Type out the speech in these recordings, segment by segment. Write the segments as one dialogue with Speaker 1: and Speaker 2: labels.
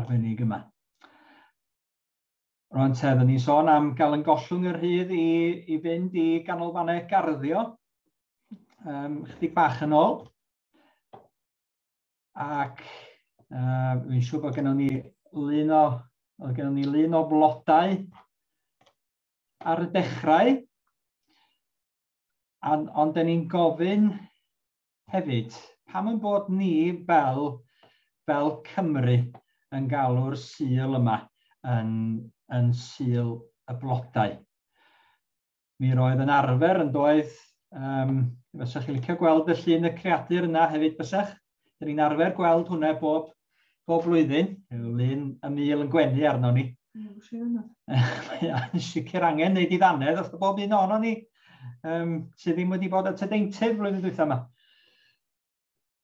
Speaker 1: arbennig yma. Rwan te, oedden ni'n sôn am gael yn gollwng yr rhydd i, i fynd i ganolfannau garddio um, chydig bach yn ôl. Ac fi'n siŵr bod gennym ni lun o, oedd gennym ni lun o blodau ar y dechrau. An, ond dyn ni'n gofyn hefyd, pam yn bod ni fel, fel Cymru yn galw'r Sul yma yn, yn Sul y Blodau? Mi roedd yn arfer yn doedd, um, fysech chi'n licio gweld y llun y creadur yna hefyd bysech? Dyn ni'n arfer gweld hwnna bob, bob blwyddyn, lun y mil yn gwenu arno ni. Mae'n sicr angen neud i ddannedd wrth bob un ohono ni um, sydd ddim wedi bod at y deintydd flwyddyn dwytha yma.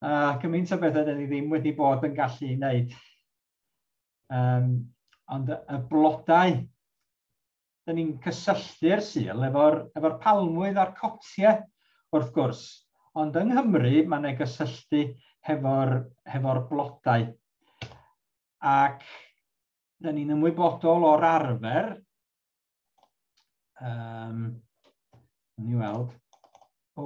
Speaker 1: A gymaint o bethau dyn ni ddim wedi bod yn gallu ei wneud. Um, ond y, y blodau, dyn ni'n cysylltu'r Sul efo'r efo palmwydd a'r cotiau, wrth gwrs. Ond yng Nghymru, mae'n ei gysylltu hefo'r hefo blodau. Ac dyn ni'n ymwybodol o'r arfer, um, ni weld, o,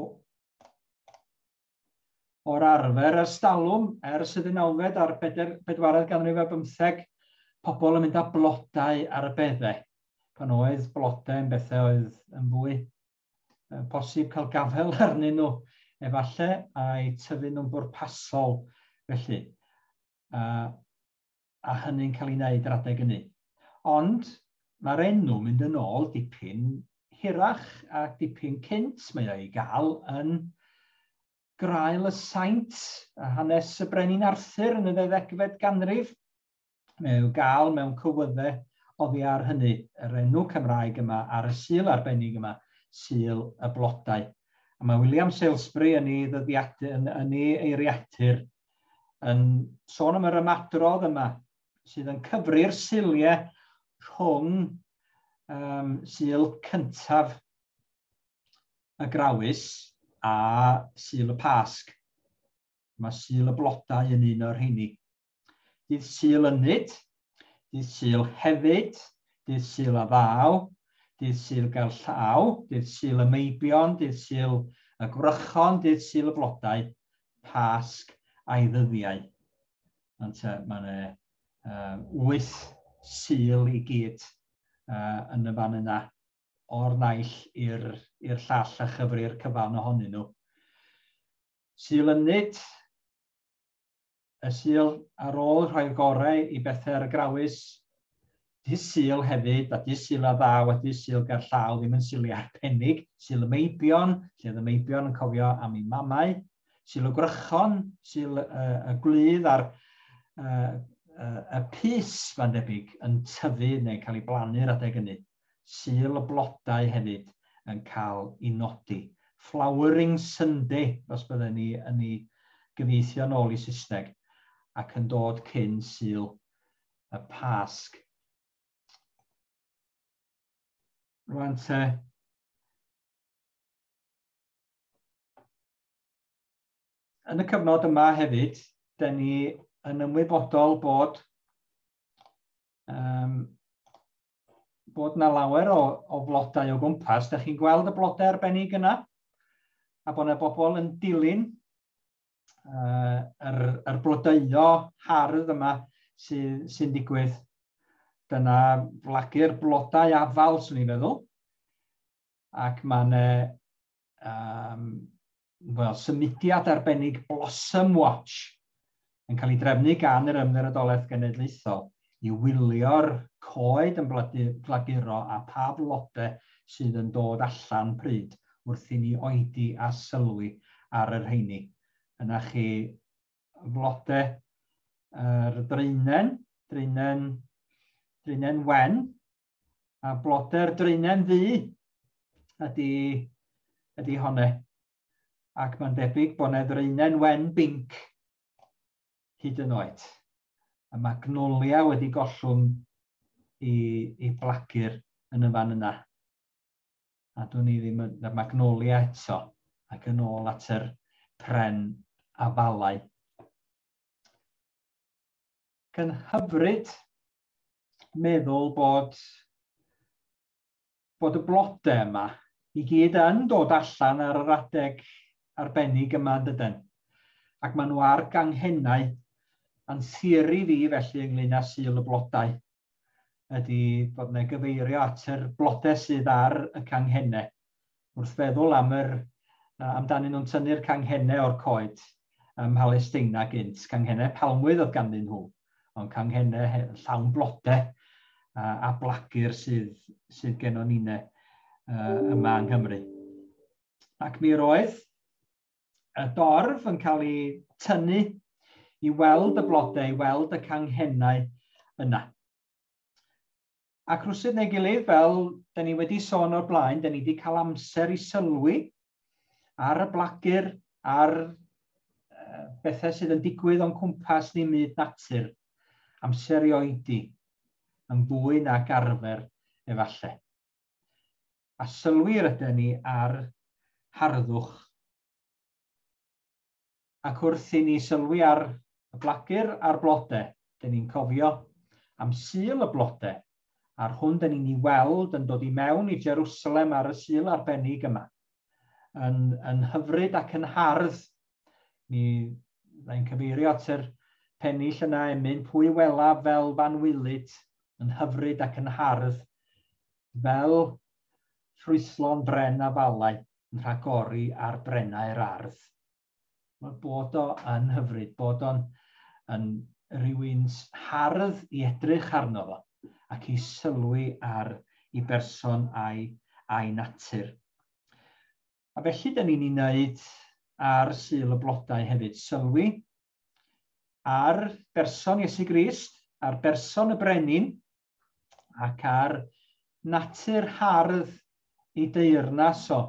Speaker 1: o'r arfer ers talwm, ers y ddeunawfed a'r bedwaredd ganrif ar bymtheg, pobl yn mynd â blodau ar y beddau. Pan oedd blodau yn bethau oedd yn fwy posib cael gafael arnyn nhw, efallai, a'i tyfu nhw'n bwrpasol felly. A hynny'n cael ei wneud yr adeg hynny. Ond mae'r enw mynd yn ôl dipyn hirach a dipyn cynt. Mae o'i gael yn Grael y Saint, a hanes y Brenin Arthur yn y ddeuddegfed ganrif. Mae i'w gael mewn cywyddau oddi ar hynny, yr enw Cymraeg yma ar y Sul arbennig yma, Sul y Blodau. A mae William Salesbury yn ei ddyddiadur, yn, yn ei eiriadur yn sôn am yr ymadrodd yma sydd yn cyfri'r Suliau rhwng um, Sul cyntaf y Grawys a Sul y Pasg. Mae Sul y Blodau yn un o'r rheini. Dydd Sul Ynyd, dydd Sul hefyd, dydd Sul a ddaw, dydd Sul gael llaw, dydd Sul y Meibion, dydd Sul y Gwrychon, dydd Sul y Blodau, Pasg a'i ddyddiau. Ond mae yna 8 Sul i gyd yn y fan yna, o'r naill i'r llall a chyfri'r cyfan ohonyn nhw. Sul Ynyd, y Sul ar ôl rhoi'r gorau i bethau ar y Grawys, dydd Sul hefyd, a dydd Sul a ddaw, a dydd Sul ger llaw, ddim yn Suliau arbennig, Sul y Meibion, lle oedd y Meibion yn cofio am eu mamau, Sul y Gwrychon, Sul y, y Gwlydd a'r y, y pys, mae'n debyg, yn tyfu neu cael ei blannu'r adeg hynny. Sul y Blodau hefyd yn cael ei nodi. Flowering Sunday, os byddwn ni yn ei gyfieithio nôl i Saesneg, ac yn dod cyn Sul y Pasg. Rwan te, yn y cyfnod yma hefyd, dyn ni yn ymwybodol bod um, bod na lawer o, o flodau o gwmpas. Da chi'n gweld y blodau arbennig yna? A bod yna bobl yn dilyn uh, yr, yr blodeuo hardd yma sy'n sy digwydd. Dyna flagur blodau afal, swn i'n feddwl. Ac mae yna um, well, symudiad arbennig Blossom Watch yn cael ei drefnu gan yr Ymddiriedolaeth Genedlaethol i wylio'r coed yn blaguro a pa flodau sydd yn dod allan pryd wrth i ni oedi a sylwi ar y rheini. Yna chi flodau yr draenen, draenen, draenen wen, a blodau'r draenen ddu ydy, ydy honne. Ac mae'n debyg bod yna ddraenen wen binc hyd yn oed. A magnolia wedi gollwng i, i blagur yn y fan yna. A dwi'n i ddim yn, y magnolia eto, ac yn ôl at yr pren afalau. Ac yn hyfryd meddwl bod y blodau yma i gyd yn dod allan ar yr adeg arbennig yma, yn dydyn? Ac maen nhw ar ganghennau. A'n theori fi felly ynglyn â Sul y Blodau ydy bod yna gyfeirio at yr blodau sydd ar y canghennau. Wrth feddwl am yr, amdanyn nhw'n tynnu'r canghennau o'r coed ym Mhalesteina gynt, canghennau palmwydd oedd ganddyn nhw, ond canghennau llawn blodau a blagur sydd gennon ninne yma yng Nghymru. Ac mi roedd y dorf yn cael ei tynnu i weld y blodau, i weld y canghennau yna. Ac rwsut neu gilydd, fel da ni wedi sôn o'r blaen, da ni wedi cael amser i sylwi ar y blagur, ar bethau sydd yn digwydd o'n cwmpas ni myd natur, amser i oedi, yn fwy nag arfer efallai. A sylwi rydyn ni ar harddwch. Ac wrth i ni sylwi ar y blagur a'r blodau, dyn ni'n cofio am Sul y Blodau, a'r hwn dyn ni'n ei weld yn dod i mewn i Jerusalem ar y Sul arbennig yma. Yn hyfryd ac yn hardd. Mi fyddai'n cyfeirio at yr pennill yna emyn, pwy wela fel fanwylyd, yn hyfryd ac yn hardd, fel ffrwythlon bren afalau yn rhagori ar brennau'r ardd. Mae bod o yn hyfryd, bod o'n yn rhywun hardd i edrych arno fo ac i sylwi ar ei berson a'i natur. A felly, dyn ni'n ei wneud ar Sul y Blodau hefyd, sylwi ar berson Iesu Grist, ar berson y brenin, ac ar natur hardd ei deyrnas o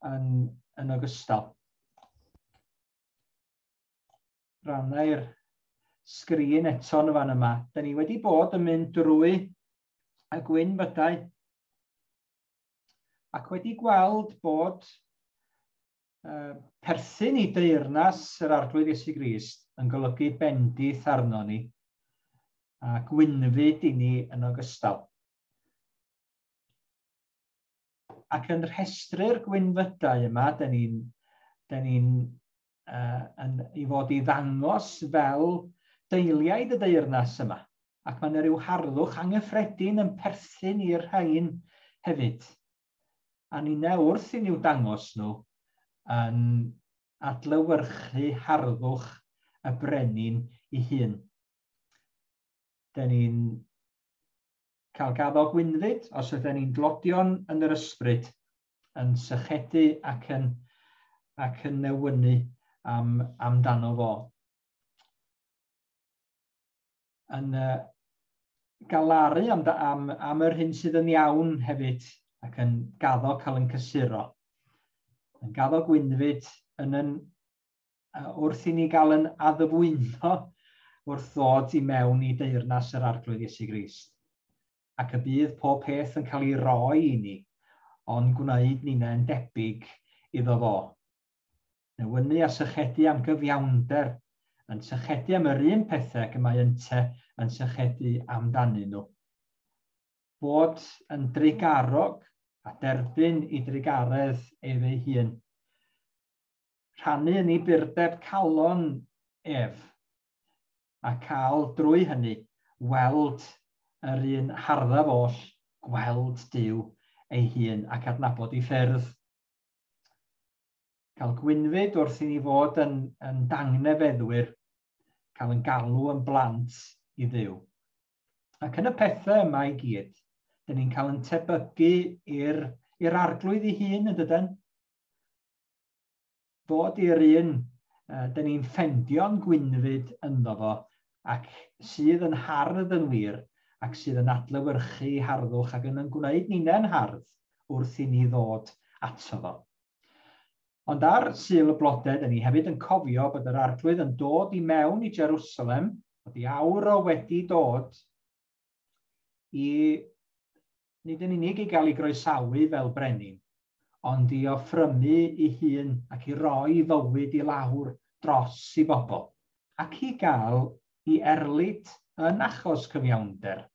Speaker 1: yn ogystal. Rannau'r sgrin eto yn y fan yma. Da ni wedi bod yn mynd drwy y gwynfydau ac wedi gweld bod perthyn i deyrnas yr Arglwydd Iesu Grist yn golygu bendith arno ni a gwynfyd i ni yn ogystal. Ac yn rhestru'r gwynfydau yma, da ni'n i fod i ddangos fel deiliaid y deyrnas yma. Ac mae yna rhyw harddwch anghyffredin yn perthyn i'r rhain hefyd. A ninna wrth i ni'w dangos nhw yn adlewyrchu harddwch y brenin ei hun. Da ni'n cael gaddo gwynfyd os ydyn ni'n dlodion yn yr ysbryd, yn sychedu ac yn newynu amdano fo. Yn galaru am yr hyn sydd yn iawn hefyd ac yn gaddo cael yn cysuro. Yn gaddo gwynfyd wrth i ni gael yn addfwyno wrth ddod i mewn i deyrnas yr Arglwydd Iesu Grist. Ac y bydd pob peth yn cael ei roi i ni, ond gwneud ninnau'n debyg iddo fo. Newynu a sychedu am gyfiawnder, yn sychedu am yr un pethau ac y mae ynte yn sychedu amdanyn nhw. Bod yn drugarog a derbyn i drugaredd ef ei hun. Rhannu yn ei burdeb calon ef a cael drwy hynny weld yr un harddaf oll, gweld Duw ei hun ac adnabod ei ffyrdd. Cael gwynfyd wrth i ni fod yn dangnefeddwyr, cael yn galw yn blant i Dduw. Ac yn y pethau yma i gyd, dyn ni'n cael yn tebygu i'r Arglwydd ei hun, yn dydyn? Fod i'r un dyn ni'n ffendio'n gwynfyd ynddo fo ac sydd yn hardd yn wir ac sydd yn adlewyrchu harddwch ac yn gwneud ninnau'n hardd wrth i ni ddod ato fo. Ond ar Sul y Blodau, dyn ni hefyd yn cofio bod yr Arglwydd yn dod i mewn i Jerusalem, bod ei awr o wedi dod i, nid yn unig i gael ei groesawu fel brenin, ond i offrymu ei hun ac i roi fywyd i lawr dros i bobl, ac i gael i erlid yn achos cyfiawnder,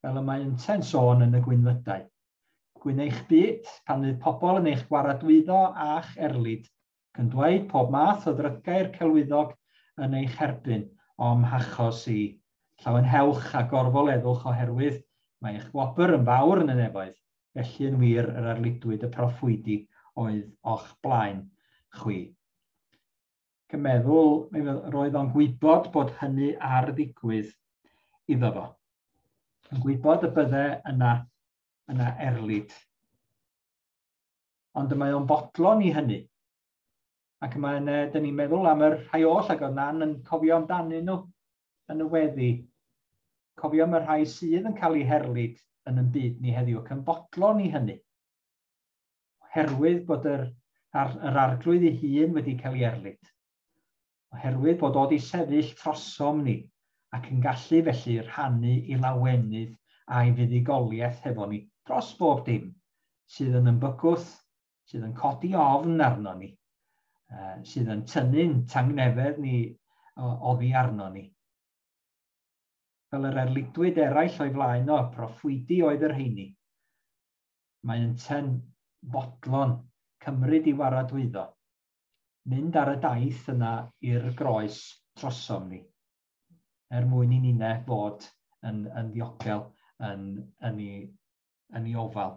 Speaker 1: fel y mae yntau'n sôn yn y Gwynfydau. Gwyn eich byd pan fydd pobl yn eich gwaradwyddo a'ch erlid, ac yn dweud pob math o ddrygau'r celwyddog yn eich herbyn o'm hachos i. Llawenhewch a gorfoleddwch oherwydd mae eich gwobr yn fawr yn y nefoedd, felly yn wir yr erlidwyd y proffwydi oedd o'ch blaen chwi. Ac yn meddwl, roedd o'n gwybod bod hynny ar ddigwydd iddo fo. Yn gwybod y bydde yna erlid. Ond y mae o'n fodlon i hynny. Ac mae'n, dyn ni'n meddwl am yr rhai oll ac oedd Nan yn cofio amdanyn nhw yn y weddi. Cofio am y rhai sydd yn cael eu herlid yn y byd ni heddiw ac yn fodlon i hynny. Oherwydd bod yr arglwydd ei hun wedi cael ei erlid. Oherwydd bod o wedi sefyll trosom ni ac yn gallu felly rhannu i lawenydd a'i fuddugoliaeth hefo ni dros bob dim sydd yn ymbycwth, sydd yn codi ofn arno ni, sydd yn tynnu'n tangnefedd ni oddi arno ni. Fel yr erlidwyd eraill o'i flaen o, proffwydi oedd yr rheini. Mae yntau'n fodlon cymryd i waradwyddo, mynd ar y daith yna i'r groes trosom ni, er mwyn i ninne fod yn ddiogel yn ei ofal.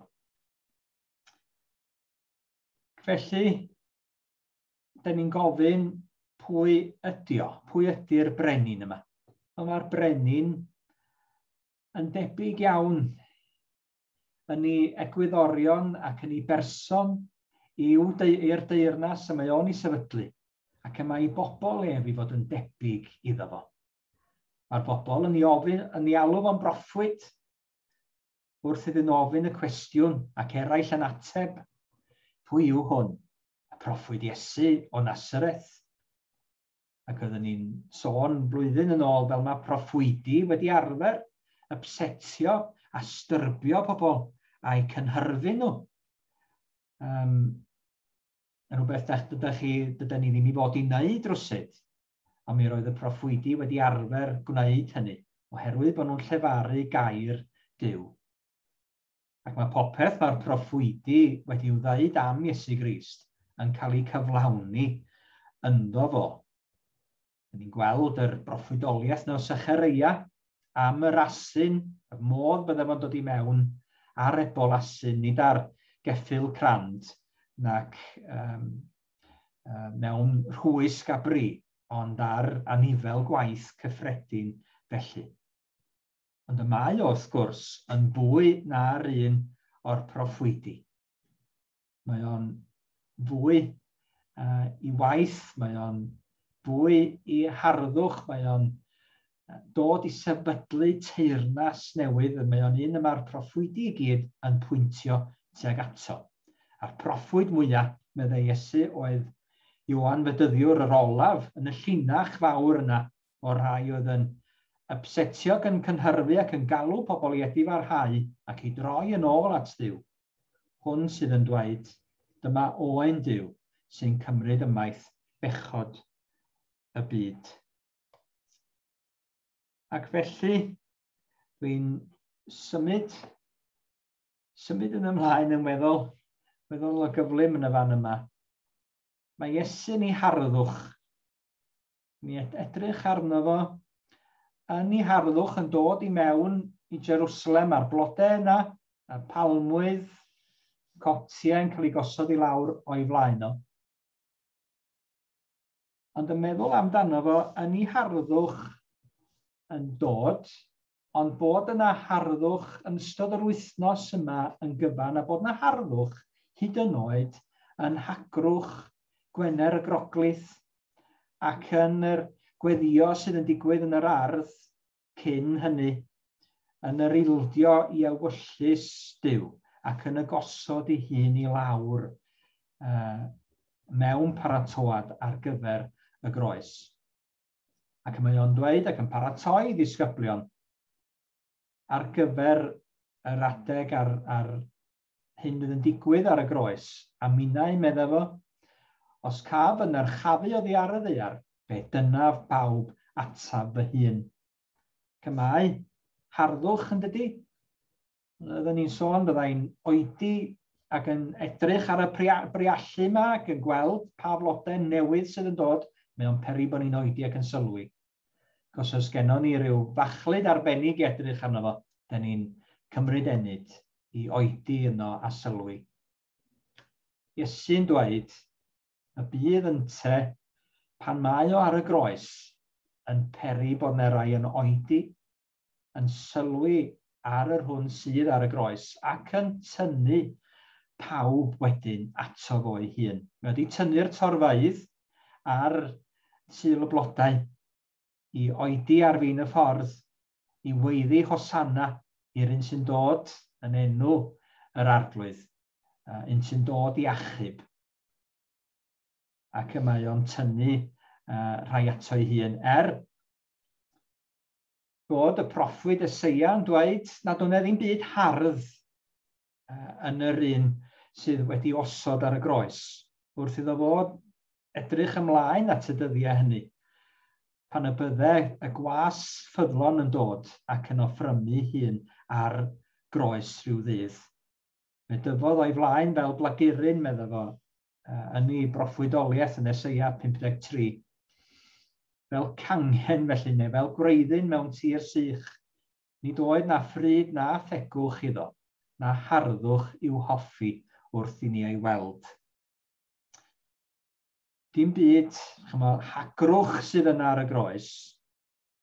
Speaker 1: Felly, da ni'n gofyn pwy ydi o, pwy ydi'r brenin yma. Wel, mae'r brenin yn debyg iawn yn ei egwyddorion ac yn ei berson i'r deyrnas y mae o'n ei sefydlu, ac y mae ei bobl ef i fod yn debyg iddo fo. Mae'r bobl yn ei ofyn, yn ei alw fo'n broffwyd, wrth iddyn nhw ofyn y cwestiwn ac eraill yn ateb, pwy yw hwn? Y proffwyd Iesu o Nasareth. Ac oeddwn ni'n sôn blwyddyn yn ôl fel mae proffwydi wedi arfer upsetio a styrbio pobl a'u cynhyrfu nhw. Yn rhywbeth dydyn ni ddim i fod i wneud rywsut. Ond mi roedd y proffwydi wedi arfer gwneud hynny, oherwydd bod nhw'n llefaru gair Duw. Ac mae popeth mae'r proffwydi wedi'w ddeud am Iesu Grist yn cael ei cyflawni ynddo fo. Dyn ni'n gweld yr broffwydoliaeth mewn Sechareia am yr asyn, y modd bydde fo'n dod i mewn ar ebol asyn, nid ar geffyl crand, nac mewn rhwysg a bri, ond ar anifel gwaith cyffredin felly. Ond y mae o, wrth gwrs, yn fwy na'r un o'r proffwydi. Mae o'n fwy i waith, mae o'n fwy i harddwch, mae o'n dod i sefydlu teyrnas newydd, mae o'n un y mae'r proffwydi i gyd yn pwyntio tuag ato. A'r proffwyd mwyaf, meddai Iesu, oedd Ioan Fedyddiwr yr olaf yn y llinach fawr yna o'r rhai oedd yn upsetio ac yn cynhyrfu ac yn galw pobl i edifarhau ac i droi yn ôl at Dduw. Hwn sydd yn dweud, dyma oen Duw sy'n cymryd ymaith bechod y byd. Ac felly, dwi'n symud yn ymlaen yn weddol o gyflym yn y fan yma. Mae Iesu'n ei harddwch. Ni edrych arno fo yn ei harddwch yn dod i mewn i Jerusalem a'r blodau yna, a'r palmwydd, cotiau yn cael ei gosod i lawr o'i flaen o. Ond yn meddwl amdano fo yn ei harddwch yn dod, ond bod yna harddwch yn ystod yr wythnos yma yn gyfan, a bod yna harddwch hyd yn oed yn hagrwch Gwener y Groglith ac yn yr gweddio sydd yn digwydd yn yr ardd cyn hynny, yn yr ildio i ewyllys Duw ac yn y gosod ei hun i lawr mewn paratoad ar gyfer y groes. Ac mae o'n dweud ac yn paratoi ddisgyblion ar gyfer yr adeg ar hyn fydd yn digwydd ar y groes. A minnau, medda fo, os caf yn nyrchafu oddi ar y ddaear, fe dynaf bawb ataf fy hun. Ac y mae harddwch yn dydy. Oedden ni'n sôn byddai'n oedi ac yn edrych ar y briallu yma ac yn gweld pa flodau newydd sydd yn dod, mae o'n peri bod ni'n oedi ac yn sylwi. Cos os gennon ni ryw fachlud arbennig i edrych arno fo, da ni'n cymryd ennyd i oedi yno a sylwi. Iesu'n dweud y bydd ynte pan mae o ar y groes yn peri bod 'na rai yn oedi, yn sylwi ar yr hwn sydd ar y groes ac yn tynnu pawb wedyn ato fo ei hun. Mae wedi tynnu'r torfeydd ar Sul y Blodau i oedi ar fin y ffordd, i weiddi Hosanna i'r un sy'n dod yn enw yr Arglwydd, un sy'n dod i achub. Ac y mae o'n tynnu rhai ato ei hun, er bod y proffwyd Eseia yn dweud nad oedd 'na ddim byd hardd yn yr un sydd wedi osod ar y groes, wrth iddo fod edrych ymlaen at y dyddiau hynny, pan y bydde y gwas ffyddlon yn dod ac yn offrymu hun ar groes rhyw ddydd. Fe dyfodd o'i flaen fel blaguryn, medda fo, yn ei broffwydoliaeth yn Eseia 53. Fel canghen felly, neu fel gwreiddyn mewn tir sych. Nid oedd na phryd na thegwch iddo, na harddwch i'w hoffi wrth i ni ei weld. Dim byd, chymod, hagrwch sydd yna ar y groes,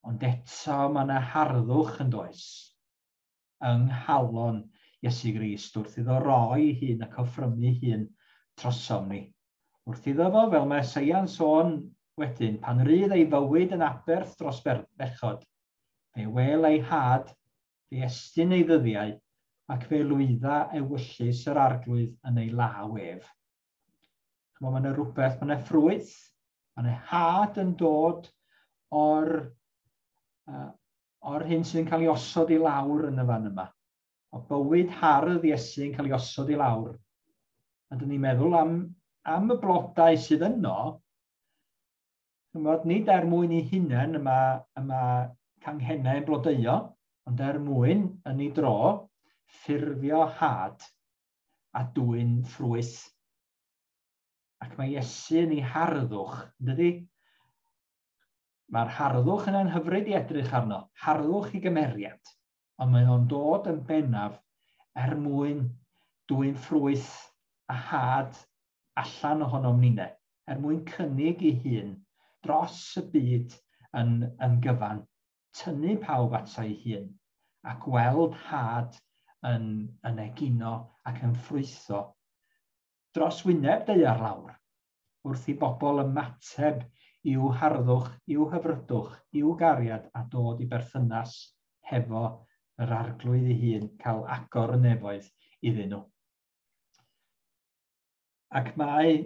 Speaker 1: ond eto mae yna harddwch yn does, yng nghalon Iesu Grist wrth iddo roi hun ac offrymu hun trosom ni. Wrth iddo fo, fel mae Esaia'n sôn wedyn, pan rydd ei fywyd yn aberth dros bechod, fe wel ei had, fe estyn ei ddyddiau, ac fe lwydda ewyllys yr Arglwydd yn ei law ef. Chymod, mae yna rhywbeth, mae yna ffrwyth, mae yna had yn dod o'r, o'r hyn sydd yn cael ei osod i lawr yn y fan yma. O bywyd hardd Iesu yn cael ei osod i lawr. A dyn ni'n meddwl am, am y blodau sydd yno, chymod, nid er mwyn i hunain y mae, y mae canghennau yn blodeuo, ond er mwyn yn ei dro ffurfio had a dwyn ffrwyth. Ac mae Iesu yn ei harddwch, dydy? Mae'r harddwch yna'n hyfryd i edrych arno, harddwch i gymeriad, ond mae o'n dod yn bennaf er mwyn dwyn ffrwyth a had allan ohonom ninne, er mwyn cynnig ei hun dros y byd yn, yn gyfan, tynnu pawb ato ei hun, a gweld had yn, yn egino ac yn ffrwytho dros wyneb daear lawr, wrth i bobl ymateb i'w harddwch, i'w hyfrydwch, i'w gariad a dod i berthynas hefo yr Arglwydd ei hun, cael agor y nefoedd iddyn nhw. Ac mae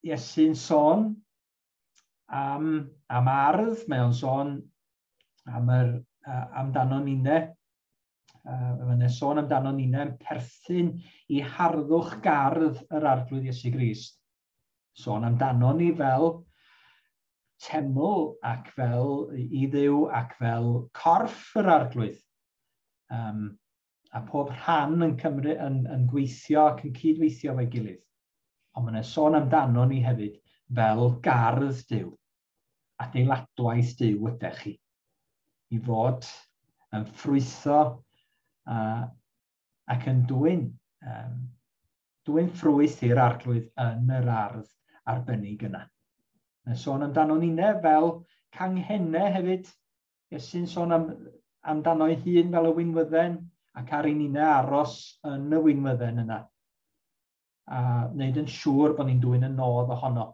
Speaker 1: Iesu'n sôn am, am ardd, mae o'n sôn am yr, amdano ninne. Mae'n sôn amdano ninne yn perthyn i harddwch gardd yr Arglwydd Iesu Grist. Sôn amdano ni fel teml ac fel i Dduw ac fel corff yr Arglwydd. Um, a pob rhan yn, Cymru, yn, yn gweithio ac yn cydweithio efo'i gilydd. Ond mae'n sôn amdano ni hefyd fel gardd Duw, adeiladwaith Duw ydych chi, i fod yn ffrwytho ac yn dwyn, um, dwyn ffrwyth i'r Arglwydd yn yr ardd arbennig yna. Mae'n sôn amdano ninne fel canghennau hefyd. Iesu'n sôn am, amdano ei hun fel y winwydden ac ar i ninne aros yn y winwydden yna. A wneud yn siŵr bod ni'n dwyn y nodd ohono.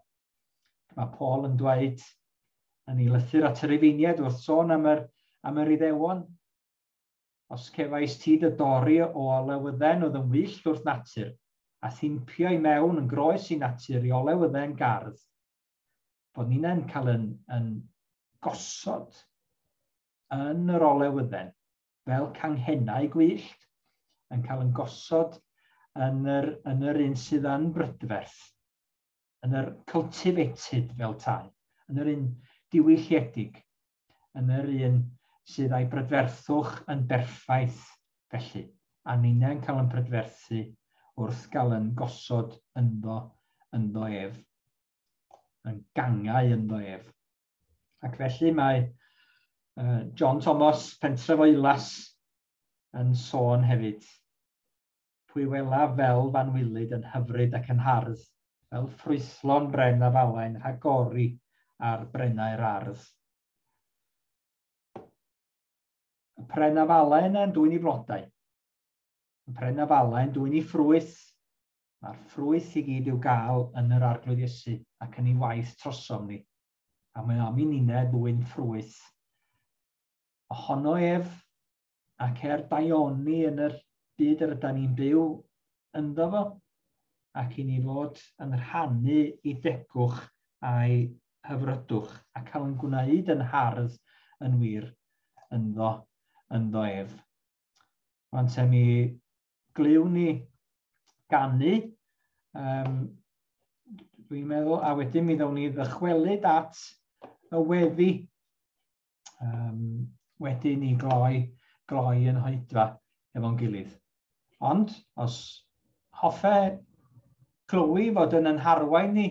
Speaker 1: Mae Paul yn dweud yn ei lythyr at yr Rufeiniaid wrth sôn am yr, am yr Iddewon. Os cefais ti dy dorri o olewydden oedd yn wyllt wrth natur, a thimpio i mewn yn groes i natur i olewydden gardd, bod ni'n cael yn, yn gosod yn yr olewydden fel canghennau gwyllt, yn cael yn gosod yn yr, yn yr un sydd yn brydferth, yn yr cultivated fel tai, yn yr un diwylliedig. yn yr un sydd â'i brydferthwch yn berffaith felly, a ninnau'n cael yn prydferthu wrth gael yn gosod ynddo, ynddo ef, yn gangau ynddo ef. Ac felly mae John Thomas, Pentref Oelas, yn sôn hefyd. Pwy wela fel fanwylyd yn hyfryd ac yn hardd, fel ffrwythlon bren afalau'n rhagori ar brennau'r ardd. Y pren afalau yna yn dwyn i flodau. Y pren afalau yn dwyn i ffrwyth. Mae'r ffrwyth i gyd i'w gael yn yr Arglwydd Iesu ac yn ei waith trosom ni. A mae am i ninne ddwyn ffrwyth. Ohono ef ac er daioni yn yr byd yr ydyn ni'n byw ynddo fo, ac i ni fod yn rhannu i degwch a'i hyfrydwch a cael yn gwneud yn hardd yn wir ynddo, ynddo ef. Rwan te mi glywn ni ganu, dwi'n meddwl, a wedyn mi ddown ni ddychwelyd at y weddi wedyn i gloi, gloi yn hoedfa efo'n gilydd. Ond, os hoffe Chloe fod yn harwain ni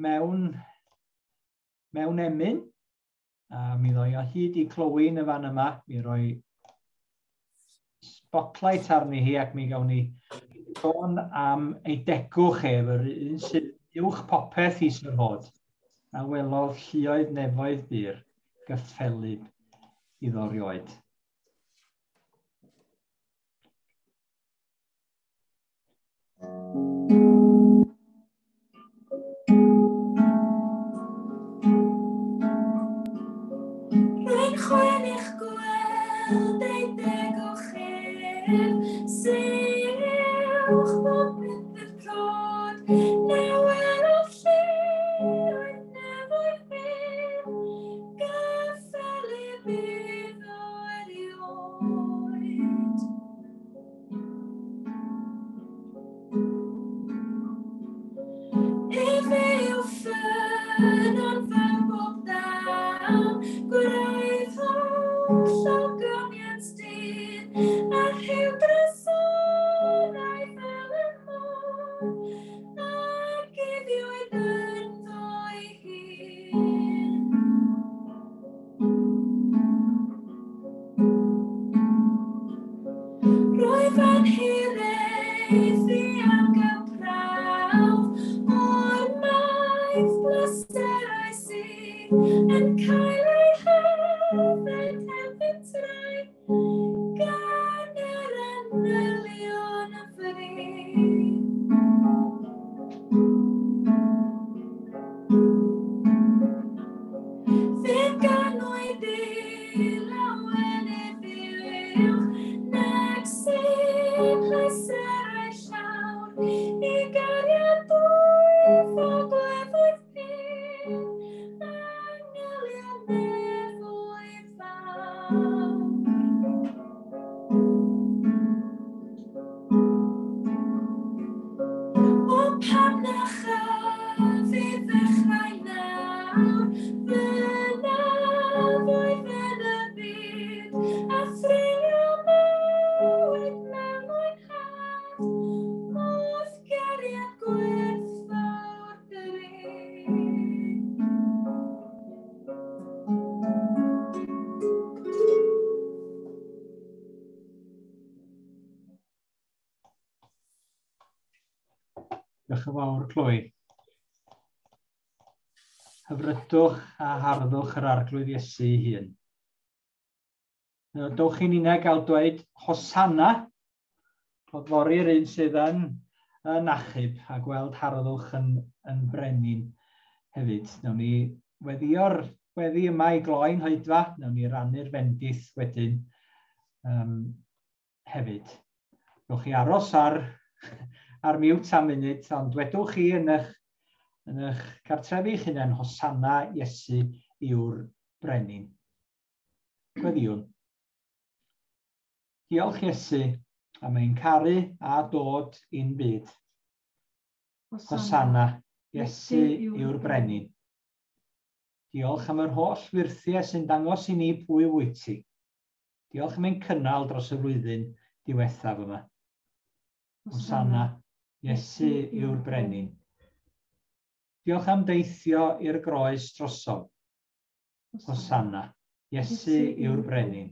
Speaker 1: mewn, mewn emyn, a mi ddoi o hyd i Chloe yn y fan yma, mi roi spotlight arni hi ac mi gawn ni sôn am ei degwch ef, yr un sydd uwch popeth i syrfod, a welodd lluoedd nefoedd bur gyffelyb iddo rioed.
Speaker 2: Rwy'n chwennych gweld ei degwch ef, sy'n uwch bopeth y clod, na welodd lluoedd nefoedd bur, gyffelyb iddo erioed. Efe yw ffynnon fawr bob dawn, gwraidd holl ogoniant dyn, a rhyw drysorau fel y môr, a guddiwyd ynddo ei hun. Rwyf yn hiraethu am gael prawf o'r maith bleserau sydd yn cael eu hefyd heb eu trai gan yr angylion y fri. Fe ganwyd i lawenydd uwch nag sy'n pleserau llawr, i gariad dwyf o glefoedd pur, angylion nefoedd fawr. O pam na chaf i ddechrau nawr, fy nafoedd yn y byd, a threulio mywyd mewn mwynhad, wrth gariad gwerthfawr gry.
Speaker 1: Diolch yn fawr, Chloe. Hyfrydwch a harddwch yr Arglwydd Iesu ei hun. Dowch i'n unig gael dweud Hosanna, clodfori'r un sydd yn, yn achub a gweld harddwch yn, yn brenin hefyd. Nawn ni weddïo'r weddi yma i gloi'n hoedfa, nawn ni rannu'r fendith wedyn hefyd. Dowch chi aros ar, ar mute am munud, ond dwedwch chi yn eich, yn eich cartrefi eich hunain, Hosanna Iesu yw'r brenin. Gweddïwn. Diolch Iesu am ein caru a dod i'n byd. Hosanna, Iesu yw'r brenin. Diolch am yr holl wyrthiau sy'n dangos i ni pwy wyt ti. Diolch am ein cynnal dros y flwyddyn diwethaf yma. Hosanna, Iesu yw'r brenin. Diolch am deithio i'r groes drosom. Hosanna, Iesu yw'r brenin.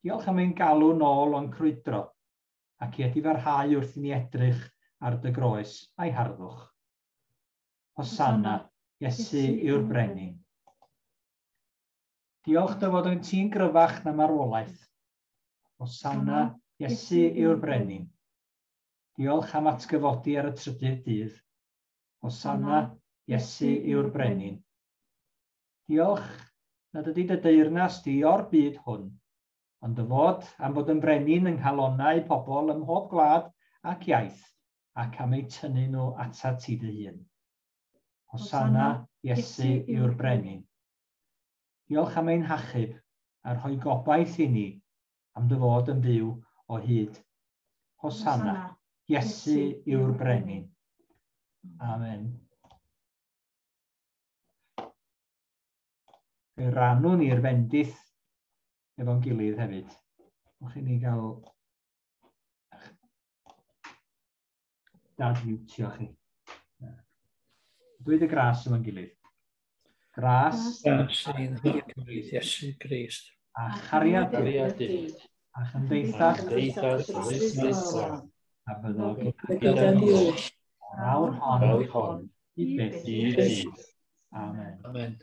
Speaker 1: Diolch am ein galw nôl o'n crwydro ac i edifarhau wrth i ni edrych ar dy groes a'i harddwch. Hosanna, Iesu yw'r brenin. Diolch dy fod yn ti'n gryfach na marwolaeth. Hosanna, Iesu yw'r brenin. Diolch am atgyfodi ar y trydydd dydd. Hosanna, Iesu yw'r brenin. Diolch nad ydy dy deyrnas di o'r byd hwn, ond dy fod am fod yn brenin yng nghalonnau pobl ym mhob gwlad ac iaith, ac am eu tynnu nhw atat ti dy hun. Hosanna, Iesu yw'r brenin. Diolch am ein hachub a rhoi gobaith i ni am dy fod yn fyw o hyd. Hosanna, Iesu yw'r brenin. Amen. Fe rannwn ni'r fendith efo'n gilydd hefyd. Wch i ni gael dad-mutio chi. Dweud y gras efo'n gilydd. Gras.
Speaker 3: Gras ein Harglwydd Iesu Grist.
Speaker 1: A chariad Duw. A chymdeithas.
Speaker 3: Chymdeithas.
Speaker 1: A fyddo
Speaker 3: gyda ni oll.
Speaker 1: O'r awr hon. I byth.
Speaker 3: I byth.
Speaker 1: Amen.
Speaker 3: Amen.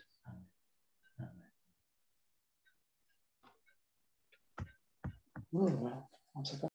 Speaker 1: Amen.